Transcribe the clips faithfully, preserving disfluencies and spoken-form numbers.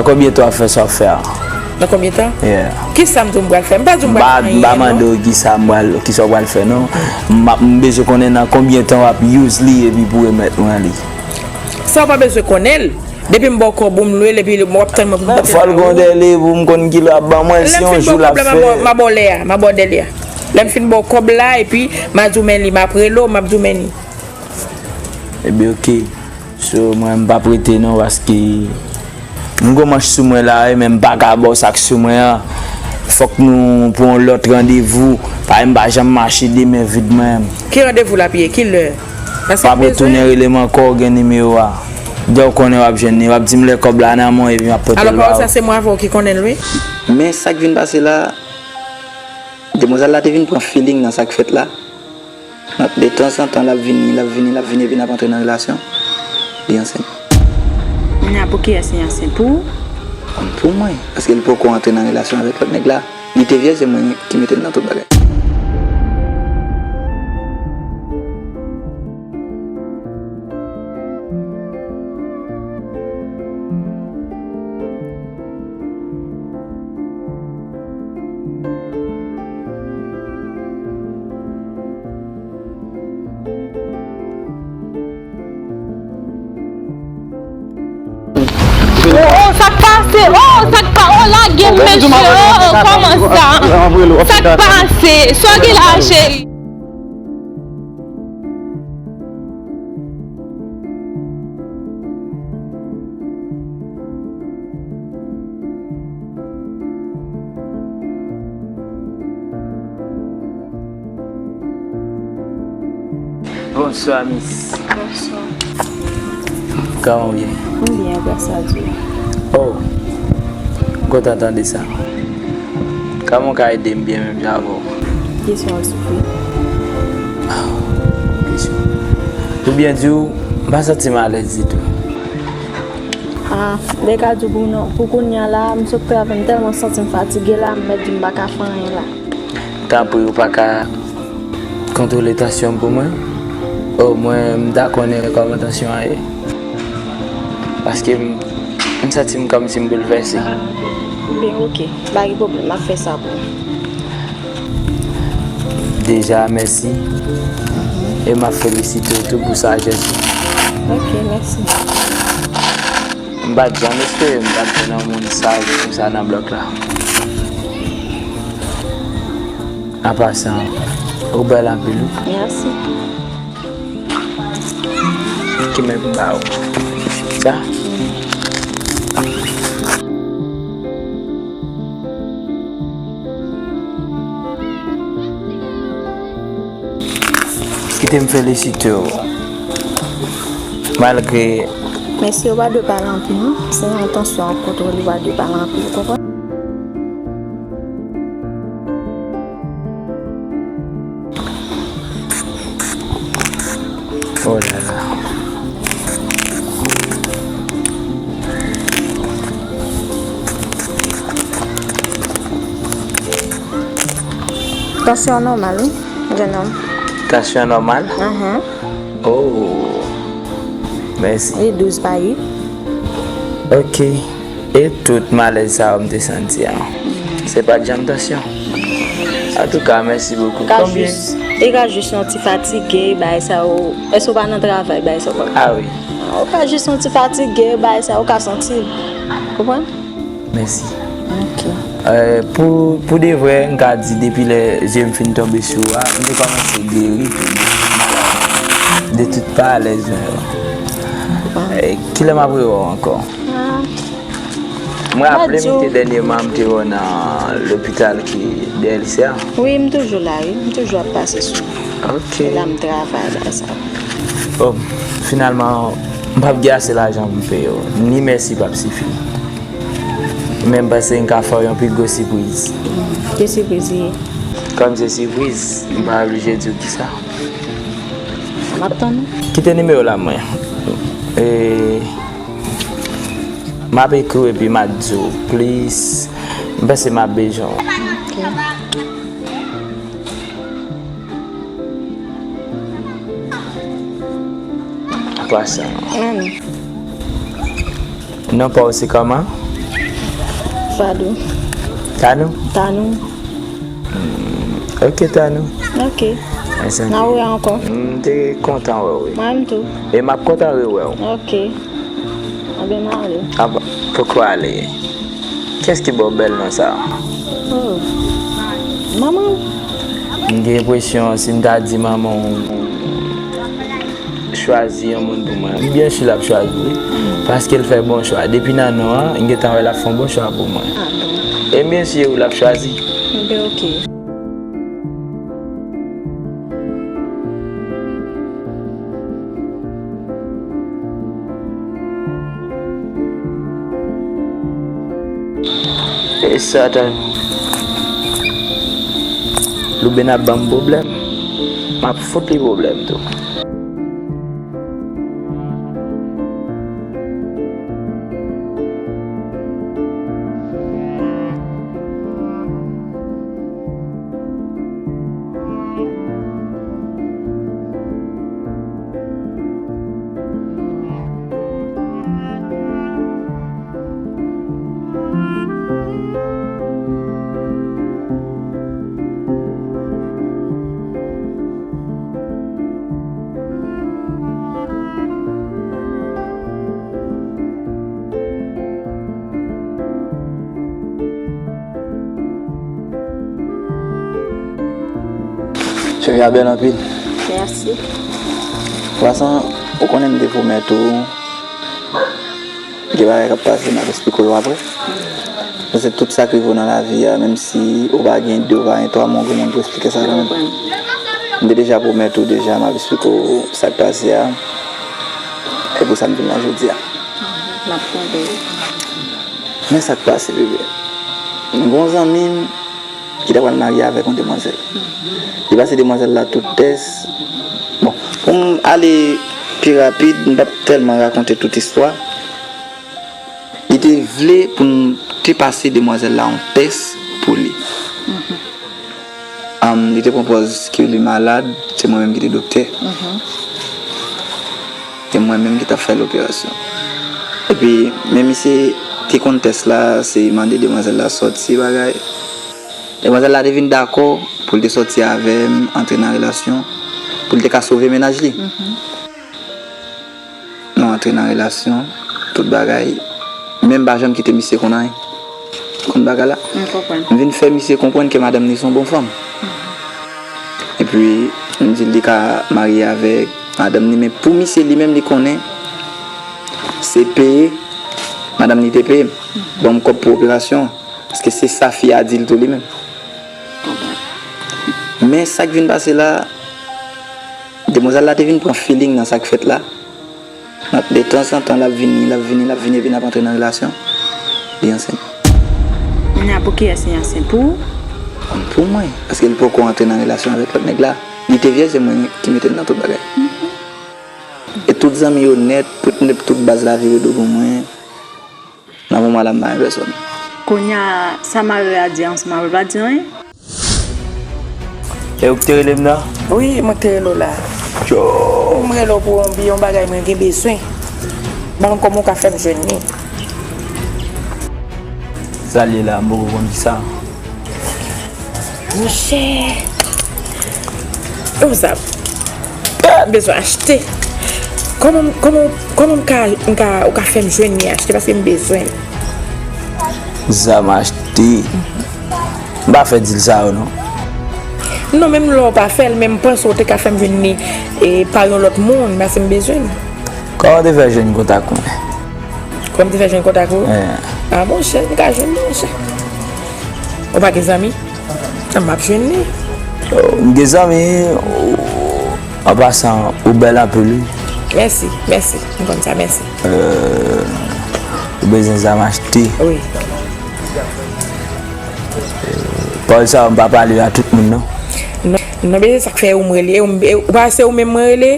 Konbyen tan w ap fè sa w ap fè a? Nan konbyen tan? Yeah. Kisa m di w m pral fè? M pa di w m pral fè anyen, non. M pa mande w kisa m pral, kisa w pral fè, non. M ap, m bezwen konnen nan konbyen tan w ap use li epi pou remèt mwen li. Sa w pa bezwen konnen l. Depi m ba w kòb ou m lwe l epi w ap tann mwen pou m pote l ba ou. Fò l gen yon dèle pou m konn kilè w ap ban mwen l, si yon jou l ap fè. Lè m fin ba w kòb la, m a ba w, m a ba w lè a, m a ba w dèle a. Lè m fin ba w kòb la epi m a di w men li, m ap rele w, m ap di w men li. Ebyen, oke. So, mwen, m p ap rete non, paske m gon manch sou mwen la, wi, men m pa ka ba w sa k sou mwen an. Fòk nou pran yon lòt randevou. Paske m pa janm mache de men vid mwen. Ki randevou l ap ye? Ki lè? Paske m ap retounen rele m ankò, w gen nimewo a. Deja w konnen w ap jwenn li. W ap di m lè kòb la nan men w, epi m ap pote l ba w. Alò, pawòl sa, se mwen avè w ki konnen l, wi. Men sa k vin pase la, demwazèl la te vin pran feeling nan sa k fèt la. Donk, detanzantan, l ap vini, l ap vini, l ap vini, epi n ap antre nan relasyon. Li ansent. Kounye a, pou kiyès li ansent? Pou ou? Pou mwen, paske li poko antre nan relasyon avèk lòt nèg la. Li te vyèj, se mwen ki mete l nan tout bagay. Oh, oh, sa k pase? Oh, sa k pa, oh, lage m, mesye. Oh, oh, kòman sa? Sa k pase? Sa w gen la, cheri? Bonswa, mis. Bonswa. Kòman w ye? M byen, gras a Dye. Oh, m kontan tande sa. Kòman w ka ede m byen menm jan avè w? Kesyon an soufri. Kesyon. Pou byen di w, m pa santi m alèz ditou. Ah, m te ka di w pou non, pou kounye a la, m sot travay, m tèlman santi m fatige la, m mèt di m pa ka fè anyen la. Tanpri, ou pa ka kontwole tansyon m pou mwen? O, mwen, m ta konnen kòman tansyon an ye. Paske m, m santi m kòmsi m boulvèse. Ben, oke. Pa gen pwoblèm, m ap fè sa pou ou. Deja, mèsi. E m ap felisite w tou pou sajès ou. Oke, mèsi. M pa t janm espere m t ap jwenn yon moun saj konsa nan blòk la. An pasan, ou bèl anpil, wi. Mèsi. Ki men pou ba ou. Sa? Kite m felisite w. Malgre. Mèsi, ou pa dwe pale anpil, non. Se yon tansyon ap kontwole, ou pa dwe pale anpil, ou konprann? Oh là là. Tansyon nòmal, wi, jennonm. Tansyon nòmal? Ahan. Oh. Mèsi. E douz pa uit. Ok. E tout malèz sa yo m te santi a, se pa t janm tansyon. Antouka, mèsi bokou. Ou ka jis, e ka jis yon ti fatige, bagay sa yo. Èske ou pa nan travay, bagay sa yo pa? Ah wi. Ou ka jis yon ti fatige, bagay sa yo, ou ka santi l. Konprann? Mèsi. Ok. Euh, pou, pou de vrè, m ka di depi lè zye m fin tonbe sou ou a, m te kòmanse geri tou de tout malèz mwen yo. Bon. Eh, kilè m ap rewè w ankò? Ah. Mwen raple m ke dènyèman m te wè w nan lopital ki dèyè lise a. Wi, m toujou la, wi. M toujou ap pase sou ou. Ok. E la m travay la, sa. Oh, finalman, m p ap gen ase lajan pou m peye w. Ni mèsi p ap sifi. Men m panse m ka fè w yon pi gwo sipriz. Ki sipriz li ye? Kòm se sipriz, m pa oblije di w kisa. M ap tann ou. Kite nimewo w la mwen. E, m ap ekri w epi m ap di w plis. M panse m ap bezwen w. Ok. Twa san. Non pa w se kòman? Padon. Tanou? Tanou. Hmm, ok, Tanou. Ok. N a wè ankò. M te kontan wè w, wi. Mwen menm tou. E m ap kontan rewè w. Ok. Anben, m ale. A bon, poko ale. Kiyès ki ba w bèl non sa a? Oh. Manman. M gen enpresyon, si m ta di manman w chwazi yon moun pou mwen, m byen si l ap chwazi w, wi. Paske l fè bon chwa. Depi nan non an, m gentan wè l ap fè yon bon chwa pou mwen. Ah, bon. E m byen si w l ap chwazi. Enben, ok. E satan. Louben ap ban m pwoblèm. M ap fout li pwoblèm tou. Cheve a bèl anpil. Mèsi. Pasan, ou konnen m te pwomèt ou, gen bagay k ap pase, m ap esplike w yo apre. Paske tout sa k rive w nan lavi a, menm si ou pa gen de, ou pa gen twa, men w gen moun pou esplike sa kanmenm. M te deja pwomèt ou deja, m ap esplike w sa k pase a. E pou sa m vin la jodi a. M ap tande. Men sa k pase, bebe. M gen yon zanmi m ki ta pral marye avèk yon demwazèl. Li pase demwazèl la tout tès. Bon, pou m ale pi rapid, m p ap tèlman rakonte tout istwa. Li te vle pou m te pase demwazèl la yon tès pou li. Am, li te pran pòz ke li malad, se mwen menm ki te doktè. E mwen menm ki t ap fè l operasyon. Epi, men misye te konn tès la, se mande demwazèl la sòti bagay. Demwazèl la te vin dakò pou l te sòti avè m, antre nan relasyon, pou l te ka sove mennaj li. Nou antre nan relasyon, tout bagay. Men m pa janm kite misye konn anyen. Konn bagay la? M konprann. M vin fè misye konprann ke madanm li se yon bon fanm. Epi, m di l li ka marye avèk madanm li, men pou misye li menm, li konnen se peye madanm li te peye m. Ban m kòb pou operasyon an. Paske se sa fi a di l tou li menm. Men sa k vin pase la, demwazèl la te vin pran feeling nan sa k fèt la. Detanzantan, l ap vini, l ap vini, l ap vini, epi n ap antre nan relasyon. Li ansent. Kounye a, pou kiyès li ansent? Pou ou? Pou mwen, paske li poko antre nan relasyon avèk lòt nèg la. Li te vyèj, se mwen ki mete l nan tout bagay. E tout zanmi yo nèt, tout, tout baz la vire do pou mwen. Nan moman la, m pa gen pèsòn. Kounye a, sa mari a di ansanm avè l pa di anyen? E ou ki te rele m nan? Wi, mwen ki te rele w la. Cho! M rele w pou yon bi, yon bagay mwen gen bezwen. Ban m kòman w ka fè m jwenn li. Sa l ye la, m poko konn kisa. Monchè. Yon zam. Ah, m bezwen achte. Kòman, kòman, kòman m ka, m ka, ou ka fè m jwenn li achte paske m bezwen l. Zam achte. M pa fè dil sa yo non. Non, menm lè w pa fè l, men m panse w te ka fè m jwenn li, e, pa yon lòt moun, paske m bezwen l. Kòman w te fè jwenn kontak mwen? Kòman m te fè jwenn kontak ou? Eh. Ah, monchè, m ka jwenn li, monchè. Ou pa gen zanmi? Ah, m ap jwenn li. Oh, m gen zanmi, oh, an pasan, ou bèl anpil, wi. Mèsi, mèsi. M konn sa, mèsi. Euh, ou bezwen zam achte? Wi. Pawòl sa yo, m pa pale yo a tout moun, non. Non, non, men se sa k fè ou m rele. Ou, ou pa se ou menm mwen rele?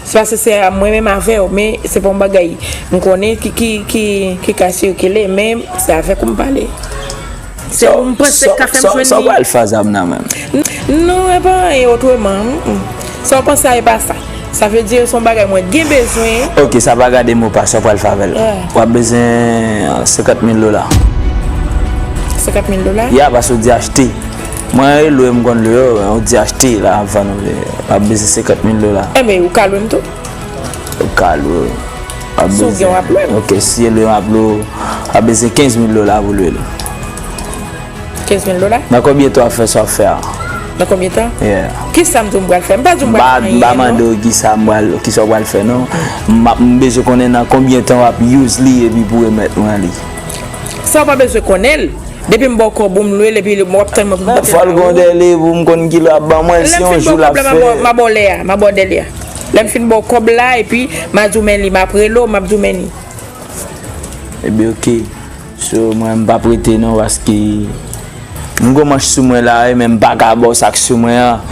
Se paske se mwen menm avè w, men se pa yon bagay m konnen ki, ki, ki, ki ka sikile, men se avèk ou m pale. Se ou m panse k ka fè m jwenn li. Sa w pral fè zam nan menm? Non, e pa anyen otreman. Mm, mm. Sa w panse a, e pa sa. Sa vle di se yon bagay mwen gen bezwen. Ok, sa pa gade mo pa sa w pral fè avè l. W ap bezwen senkant mil dola. Senkant mil dola? Ya, paske w di achte. Mwen, e lwe m konn lwe yo, ou di achte la, avan nou lwe. W ap bezwen senkant mil dola. Enben, ou ka lwe m tou? Ou ka lwe. W ap bezwen. Si w gen, w ap lwe m. Ok, si e lwe m ap lwe w, w ap bezwen kenz mil dola pou lwe l. Kenz mil dola? Nan konbyen tan w ap fè sa w ap fè a? Nan konbyen tan? Yeah. Kisa m di w m pral fè? M pa di w m pral fè anyen, non. M pa mande w kisa m pral, kisa w pral fè, non. M ap, m bezwen konnen nan konbyen tan w ap use li epi pou remèt mwen li. Sa w pa bezwen konnen l. Depi m ba w kòb ou m lwe l, epi w ap tann mwen pou m pote l ba ou. Fò l gen yon dèle pou m konn kilè w ap ban mwen, si yon jou l ap fè. Lè m fin ba w kòb la, m a ba w, m a ba w lè a, m a ba w dèle a. Lè m fin ba w kòb la, epi m a di w men li, m ap rele w, m ap di w men li. Ebyen, ok. So, mwen, m p ap rete non, paske m gon manch sou mwen la, wi, men m pa ka ba w sa k sou mwen an.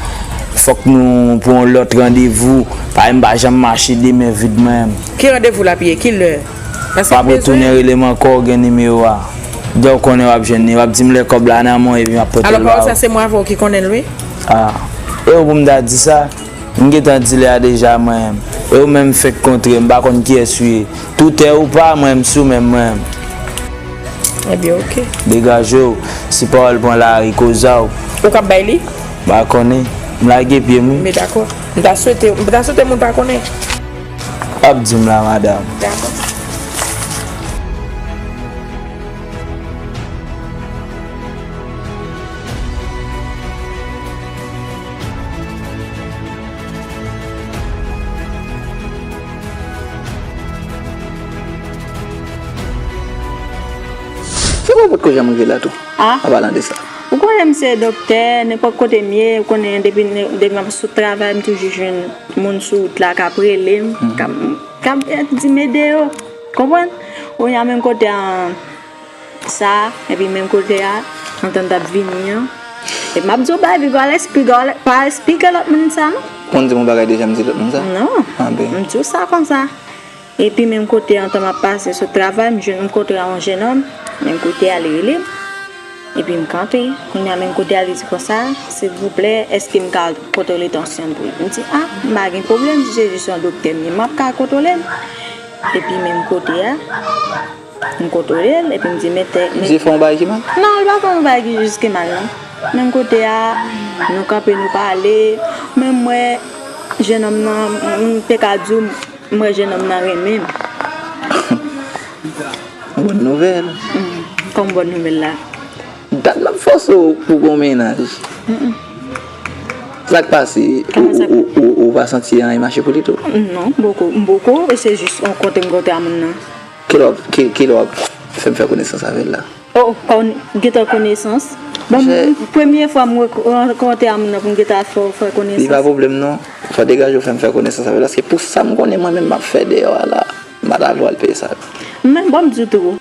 Fòk nou pran yon lòt randevou. Paske m pa janm mache de men vid mwen menm. Ki randevou l ap ye? Ki lè? Paske m bezwen. W ap retounen rele m ankò, w gen nimewo a. Dè w konnen w ap jwenn li, w ap di m lè kòb la nan men w, epi m ap pote l ba w. Alò, pawòl sa se mwen avè w ki konnen l, wi. Ah. E ou pou m ta di sa? M gentan di lè a deja mwen menm. E ou menm fenk kontre, m pa konn kiyès ou ye. Toutè ou pa, mwen m sou men mwen menm. Ebyen, ok. Degaje w, si pawòl pran lari, koze w. Ou k ap bay li? M pa konnen. M lage pye m, wi. Men dakò. M ta swete, m ta swete moun pa konnen. W ap di m la, madanm. Dakò. Se pou potko janm rive la tou. Ah. An palan de sa. Ou konnen m se doktè, nenpòt kote m ye, ou konnen depi, depi m ap sot travay, m toujou jwenn moun sou wout la k ap rele m, k ap, k ap di m ede yo. Konprann? Kounye a menm kote a, sa, epi menm kote a, antan t ap vini an. Epi m ap di w bagay, epi pa al espli-, pa al esplike lòt moun sa, non. Konn di m yon bagay deja, m di lòt moun sa? Non. Anben. M di w sa konsa. Epi menm kote a, antan m ap pase sou travay, m jwenn, m kontre a yon jennonm, menm kote a, li rele m. Epi m kanpe. Kounye a, menm kote a, li di konsa, silvouplè, èske m ka kontwole tansyon l pou li? M di, a, m pa gen pwoblèm, si se jis yon doktè m ye, m ap ka kontwole l. Epi menm kote a, m kontwole l, epi m di, men tè, men... Misye fè yon bagay ki mal? Non, li pa fè yon bagay ki jis ki mal, non. Menm kote a, nou kanpe, nou pale. Menm m wè jennonm nan, m te ka di w, m wè jennonm nan renmen m. Bòn nouvèl. Mm, kòm bòn nouvèl la. Dat m ap fòse w pou gon mennaj. Mm-mm. Sa k pase? Ou, ou, ou, ou pa santi anyen mache pou li tou? Non, m poko, m poko, e se jis yon kote m kontre a moun nan. Kilè w ap, ki, kilè w ap fè m fè konesans avè l la? Oh, kon-, gentan konesans. Bon, m, premye fwa m rankontre a moun nan pou m gentan fè w fè konesans. Li pa pwoblèm non. Fò degaje w fè m fè konesans avè l. Paske pou sa m konnen mwen menm m ap fè deyò a la, m pa ta vle w al peye sa. Men bon, m di w tou,